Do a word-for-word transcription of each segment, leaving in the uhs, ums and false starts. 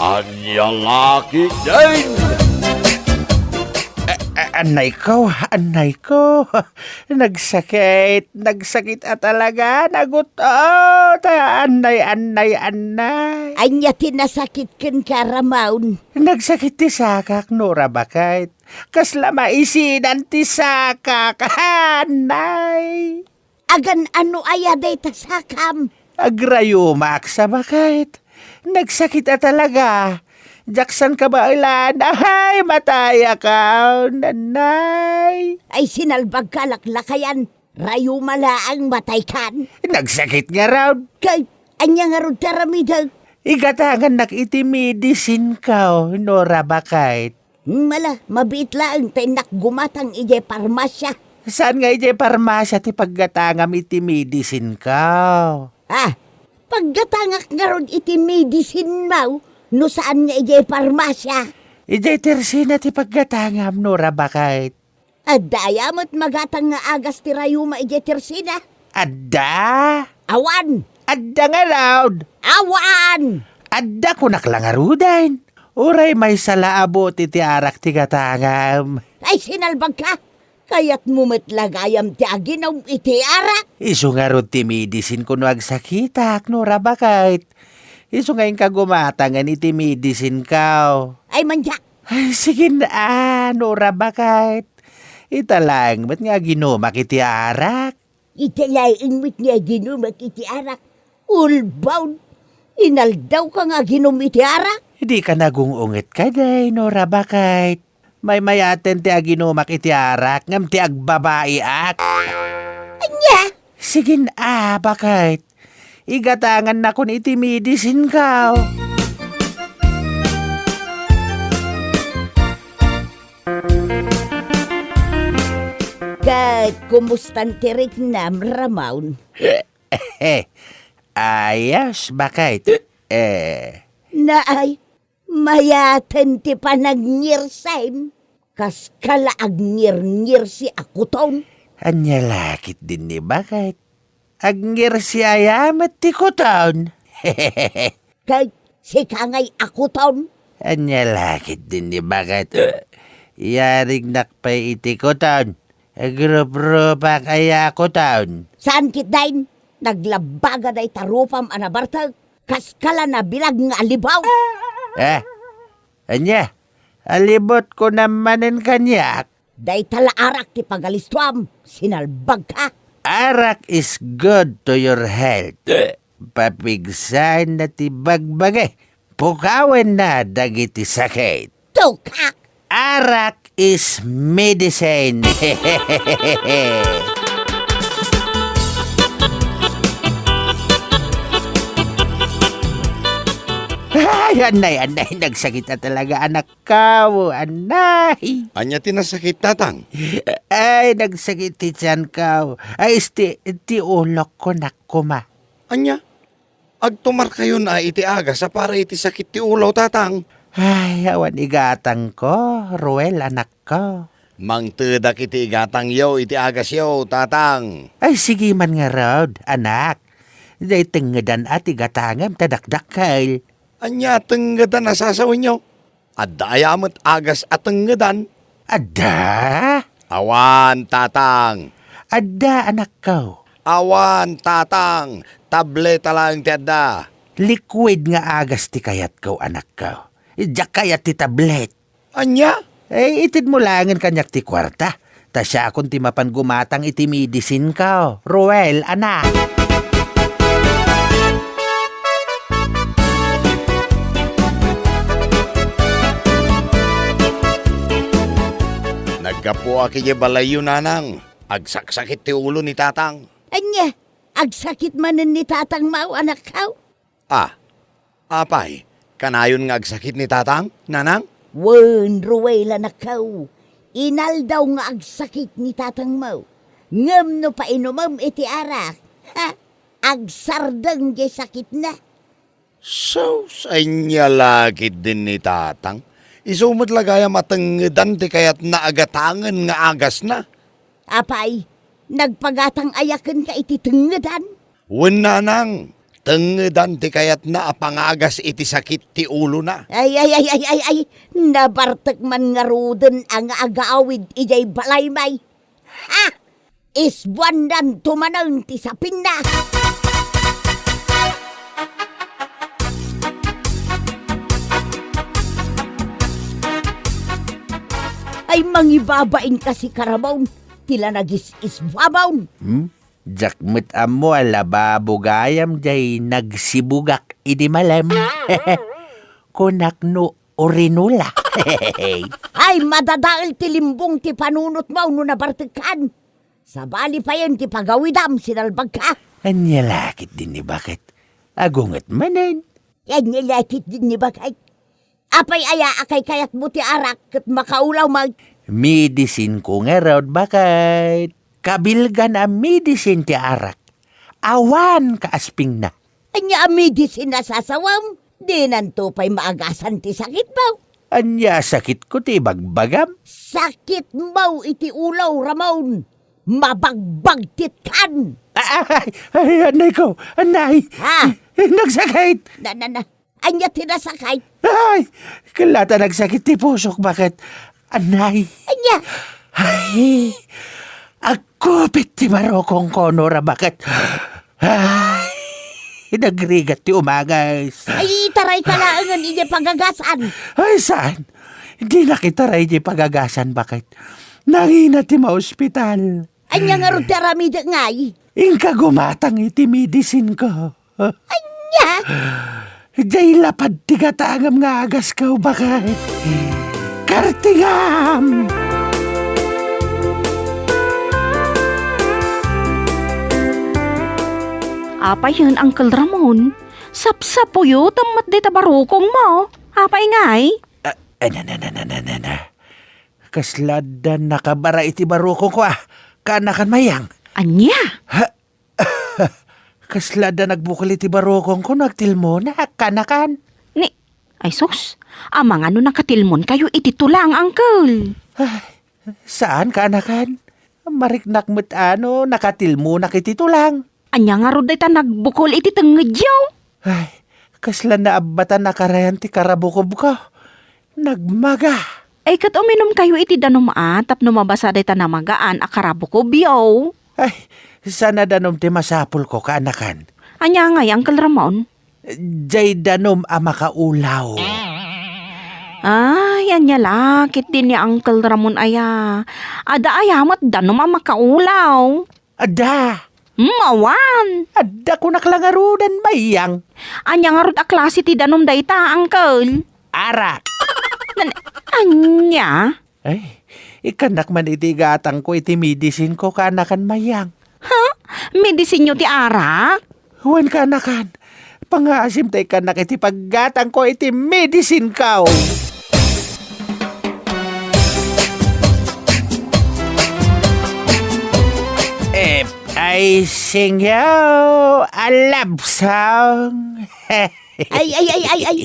Ania la ketdin? A-, a-, annayko, annayko. Nagsakit, nagsakit a talaga, nagut-ot. Annay, annay, annay. Ania ti nasakit kenka, Ramon? Nagsakit ti sakak, Nora, baket. Kasla maisidan ti sakak. Annay. Agan-ano aya dayta sakam? Agrayomak sa baket. Nagsakit a talaga. Diak san kabaelan. Ay, matayaka, nanay. Ay, sinalbagka, laklakayan. Rayuma laeng, mataykan. Nagsakit ngarud. Kay, ania ngarud ti aramidek? Igatangannak iti medicinko, Nora, baket. Hmm, ala, mabiit laeng ta innak gumatang idiay parmasia. Saan nga idiay parmasia ti paggatangam iti medicinko? Ah, paggatangak ngarud iti medicinmo, no saan nga idiay parmasia? Idiay tersina ti paggatangam, Nora, baket. Adda aya met magatang nga agas ti rayuma idiay tersina? Adda? Awan. Adda ngarud? Awan. Adda, kunak la ngaruden. Uray maysa la a bote ti arak ti gatangam. Ay, sinalbagka! Kayatmo met la gayam ti aginom iti arak? Isu ngarud ti medicinko no agsakitak, Nora, baket. Isu nga inka gumatangen iti medicinko. Ay, manyak! Ay, sige na, Nora, baket. Ita laeng met nga aginumak iti arak. Ita laeng met nga aginumak iti arak. Ulbaw! Inaldawka nga aginum iti arak? Dika nagung-unget kadi, Nora, baket. Maymayaten ti aginumak iti arak, ngem ti agbabaiak. Ania? Sige na, baket. Igatangannakon iti medicinko. Ket kumustan ti riknam, Ramon? Ayos, baket. Eh. Naay, mayaten ti panagngirsim. Kaskala agngirngirsi a kuton? Ania la ketdin ni, baket? Agngirsi aya met ti kuton? Ket sika ngay a kuton? Ania la ketdin ni, baket? Yarignak pay iti kuton. Agruprupak aya a kuton. Saan ketdin? Naglabaga dayta rupam a nabartek. Kaskala nabilag nga alibaw. Eh? Ania? Alibotko manen kaniak? Dayta la arak ti pagalistuam, sinalbagka. Arak is good to your health. Papigsaenna ti bagbagi, pukawenna dagiti sakit. Tukak! Arak is medicine. Ay, anay, anay, nagsakit na talaga, anak. Kaw, anay. Ania ti nasakit, tatang? Ay, nagsakit ti tianko. Ay, isti, ti ulokko, nak, kuma. Ania? Agtumarkayon a iti agas a para iti sakit ti ulo, tatang? Ay, awan igatangko, Ruel, anakko. Mangtedak iti igatangyo iti agasyo, tatang. Ay, sige man ngarud, anak. Dayta tengngedan a ti gatangem ta dakdakkel. Ania a tengngedan a sasawenyo? Adda aya met agas a tengngedan? Adda? Awan, tatang. Adda, anakko. Awan, tatang. Tableta laeng ti adda. Liquid nga agas ti kayatko, anakko. Diak kayat ti tablet. Ania? Eh, itedmo laengen kaniak ti kuarta. Ta siakon ti mapan gumatang iti medicinko, Ruel, anak. Naggapuak idiay balayyo, nanang. Agsaksakit ti ulo ni tatang. Ania? Agsakit manen ni tatangmo, anakko? Ah, apay, kanayon nga agsakit ni tatang, nanang? Wen, Ruel, anakko. Inaldaw nga agsakit ni tatangmo. Ngem no painumem iti arak, ha, agsardeng diay sakitna. Sus, ania la ketdin ni tatang? Isu met la gayam a tengngedan ti kayatna a gatangen nga agasna. Apay, nagpagatang aya kenka iti tengngedan? Wen, nanang, Tengngedan ti kayatna a pangagas iti sakit ti ulona. Ay, ay, ay, ay, ay, ay. Nabartek man ngaruden a nga agawid idiay balaymi. Ha! Isbuannanto manen ti sapinna. Ay, mangibabain kasi ka, Ramon, ti la nagis-isbuamon. Hmm? Diak met ammo a lababo gayam jay nagsibugak idi malem. Kunak no urinola. Ay, madadael ti limbong ti panunotmo no nabartekkan. Sabali payen ti pagawidam, sinalbagka. Ania la ketdin ni baket? Agunget manen. Ania la ketdin ni baket? Apay aya a kaykayatmo ti arak ket makaulaw met? Medicineko ngarud, baket. Kabilgan a medicine ti arak. Awan kaaspingna. Ania a medicine a sasawem? Dinanto pay maagasan ti sakitmo. Ania a sakitko ti ibagbagam? Sakitmo iti ulo, Ramon. Mabagbagtitkan. Ay, ay, ay, anay ko, anay. Ha? Nagsakit. Na, na, na. Ania ti nasakit? Ay, kella ta nagsakit ti pusok, baket? Anay. Ania? Ay, agkupit ti barukongko, Nora, baket? Ay, nagrigat ti umagas. Ay, itarayka laengen idiay pagagasan. Ay, saan? Dinak itaray idiay pagagasan, baket? Nangina ti maospital. Ania ngarud ti aramidek ngay? Inka gumatang iti medicineko. Ania? Diay lapad ti gatangem nga agasko, baket. Kartingam! Apayen, Uncle Ramon? Sapsapuyo, tammet dayta barukongmo. Apay ngay? Ah, eh, na, na, na. Kasla adda nakabara iti barukongko, ah. Kaanakan, Mayang. Ania? Ha? Kasla adda nagbukol iti barukongko no agtilmonak, kaanakan. Ni, ay sus, amangan no nakatilmonkayo iti tulang, Uncle. Ay, saan, kaanakan. Mariknak met a no nakatilmonak iti tulang. Ania ngarud dayta nagbukol iti tengngedyo? Ay, kasla naabbatan a karayan ti karabukobko. Nagmaga. Ay, ket uminumkayo iti danum a tapno mabasa dayta namagaan a karabukobyo. Ay, saan a danum ti masapulko, kaanakan. Ania ngay, Uncle Ramon? Diay danum a makaulaw. Ay, ania la ketdin ni Uncle Ramon aya? Adda aya met danum a makaulaw? Adda. Hmm, awan. Adda, kunak la ngaruden, Mayang. Ania ngarud a klase ti danum dayta, Uncle? Arak. Nan-, ania? Ay, ikkannak man iti igatangko iti medicineko, kaanakan, Mayang. Ha? Medicinyo ti arak? Wen, kaanakan. Pangaasim ta ikkannak iti paggatangko iti medicineko. If I sing you a love song. Ay, ay, ay, ay, ay.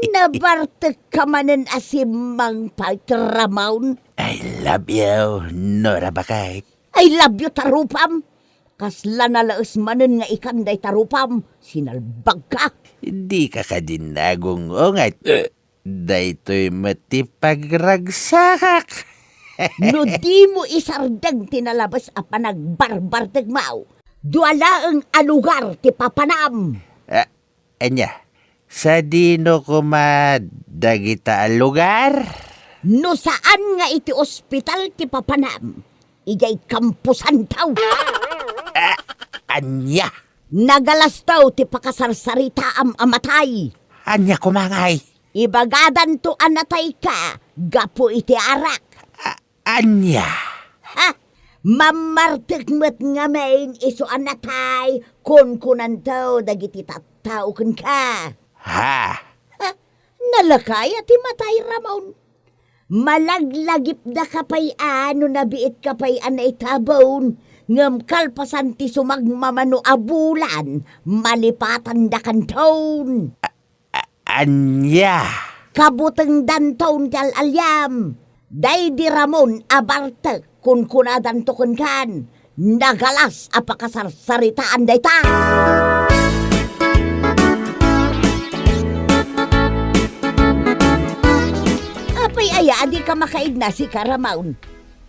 Nabartekka manen a simmangpet, Ramon. I love you, Nora, baket. I love you, tarupam. Kasla nalaes manen nga ikan dayta rupam, sinalbagka. Dika kadi nagung-unget. Daytoy met ti pagragsakak. No dimo isardeng ti nalabes a panagbarbartekmo, dua laeng a lugar ti papanam. Ah, ania? Sadino koma dagita a lugar? No saan nga iti ospital ti papanam, idiay kamposanto. Ah, ania? Nagalasto ti pakasarsaritaam a matay. Ania koma ngay? Ibagadanto a natayka gapu iti arak. A-, ania? Ha? Mammartek met ngamin isu a natay, kunkunanto dagiti tattao kenka. Ha? Ha? Nalaka aya ti matay, Ramon? Malaglagipdaka pay a no nabiitka pay a naitabon, ngem kalpasan ti sumagmamano a bulan, malipatandakanton. A-, ania? Kabutengdanton ti al-aliam. Daydi Ramon a bartek, kunkunadanto kenkan, nagalas a pakasarsaritaan dayta. Kamakaidna sika, Ramon.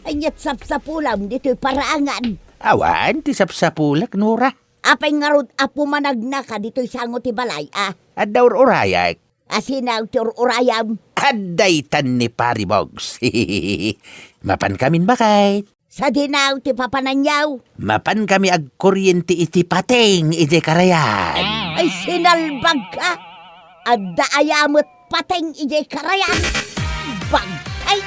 Aniat sapsapulam ditoy paraangan? Awan ti sapsapulek, Nora. Apay ngarud a pumanagnaka ditoy sango ti balay, a? Adda ur-urayek. Asino ti ur-urayam? Adda itan ni Pari Bogs. Mapankamin, baket. Sadino ti papananyo? Mapankami agkuriente iti pateng idiay karayan. Ay, sinalbagka! Adda aya met pateng idiay karayan? Bag-, ay!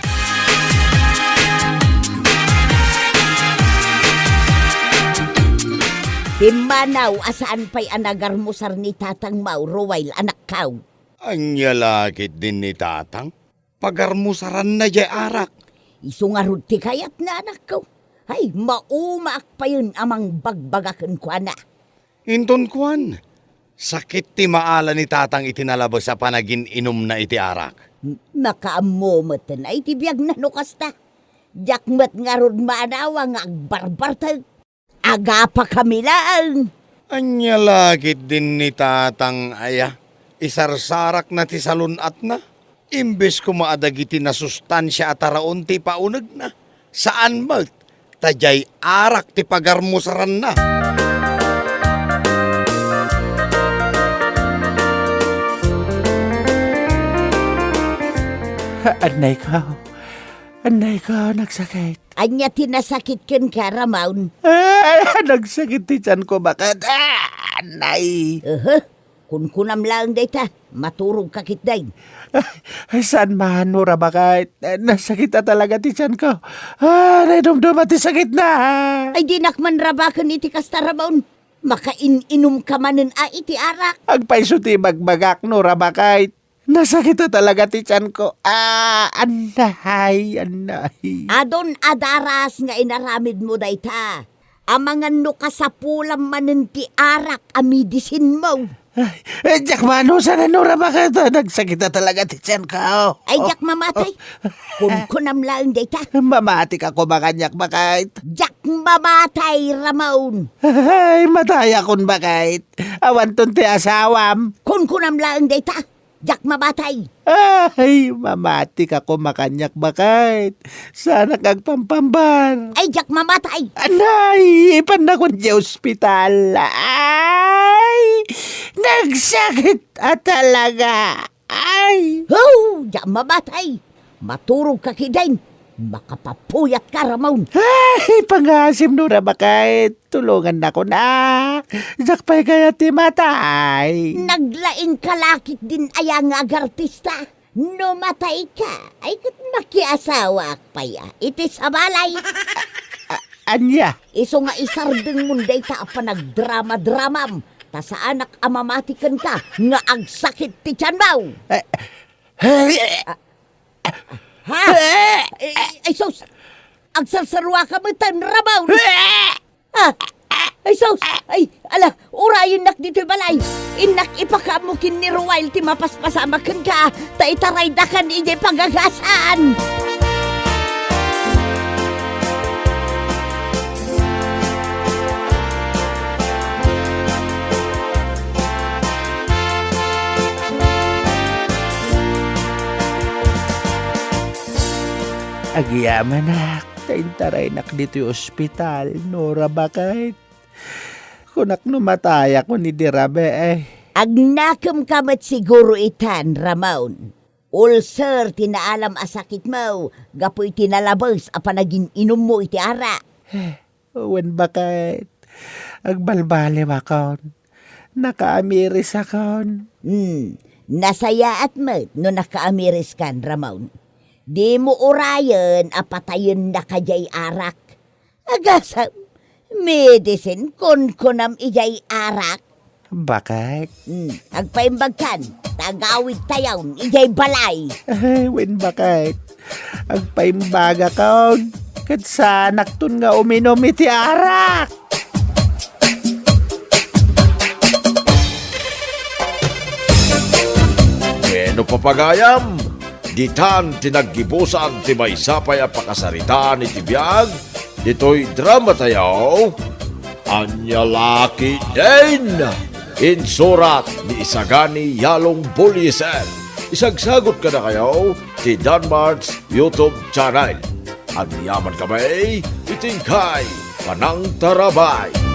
Pimmanaw a saan pay a nagarmusar ni Tatang Maw, Ruel, anakko. Ania la ketdin ni Tatang? Pagarmusaranna jay arak. Isu ngarud ti kayatna, anakko. Ay, maumaak payen a mangbagbaga kenkuana. Inton kuan, sakit ti maala ni Tatang iti nalabes a panagin-inumna iti arak. M-, makaammo metten ay ti biagna no kasta. Diak met ngarud maanawa nga agbarbartek. Agapakami laeng. Ania la ketdin ni Tatang aya? Isarsarakna ti salun-atna. Imbes koma a dagiti nasustansia a taraon ti ipaunegna. Saan met, ta jay arak ti pagarmusaranna. Annayko. Annayko, nagsakit. Ania ti nasakit kenka, Ramon? Ay, nagsakit ti tianko, baket. Ah, nay. Aha, kunkunam laeng dayta. Maturogka ketdin. Ay, saan man, Nora, baket. Nasakit a talaga ti tianko. Ah, naidumduma ti sakitna. Ay, dinak man rabaken iti kasta, Ramon. Makain-inumka manen a iti arak. Agpayso ti ibagbagak, Nora, baket. Nasakit a talaga ti tianko. Ah, annay, annay. Adun a daras nga inaramidmo dayta. Amangan no kasapulam manen ti arak a medisinmo. Ay, eh, diak manusan, Nora, baket. Nagsakit a talaga ti tianko. Ay, diak mamatay. Kunkunam laeng dayta. Mamatika koma kaniak, baket. Diak mamatay, Ramon. Ay, matayakon, baket. Awanton ti asawam. Kunkunam laeng dayta. Diak mamatay. Ay, mamatika koma kaniak, baket. Saanak agpampambar. Ay, diak mamatay. Anay, ipannakon diay ospital. Ay, nagsakit a talaga. Ay. Ho, diak mamatay. Maturogka ketdin. Makapapuyatka, Ramon. Ay, pangaasim, Nora, baket. Tulongannakon a. Diak pay kayat ti matay. Naglaingka la ketdin aya nga agartista? No matayka, ay ket makiasawaak pay a iti sabalay. A-, ania? Isu nga isardengmon dayta a panagdrama-dramam, ta saanak a mamati kenka nga agsakit ti tianmo. Eh, eh, Ha? Eh, ay, ay, sus! Agsarsaruaka metten, Ramon! Ah! Ay, sus! Ay, ala, urayennak ditoy balay! Innak ipakaammo ken ni Ruel ti mapaspasamak kenka, ta itaraydakan idiay pagagasan! Agyamanak, ta intaraynak ditoy ospital, Nora, baket. Kunak no matayakon idi rabii. Agnakemka met siguro itan, Ramon. Ulcer ti naalam a sakitmo gapu iti nalabes a panagin-inummo iti arak. Wen, baket, agbalbaliwakon. Nakaamirisakon. Hmm, nasayaat met no nakaamiriskan, Ramon. Dimo urayen a patayennaka diay arak. Agasem, medicine kunkunam idiay arak. Baket? Hmm, agpaimbagkan, ta agawidtayon idiay balay. Ay, wen, baket. Agpaimbagakon, ket saanakton nga uminum iti arak. Wenno, papagayam, ditan ti naggibusan ti maysa pay a pakasaritaan iti biag ditoy dramatayo, Ania La Ketdin! Insurat ni Isagani Yalong Buliesen. Isagsagot kadakayo ti Danmart's YouTube channel. Agyaman kami iti inkay panangtarabay.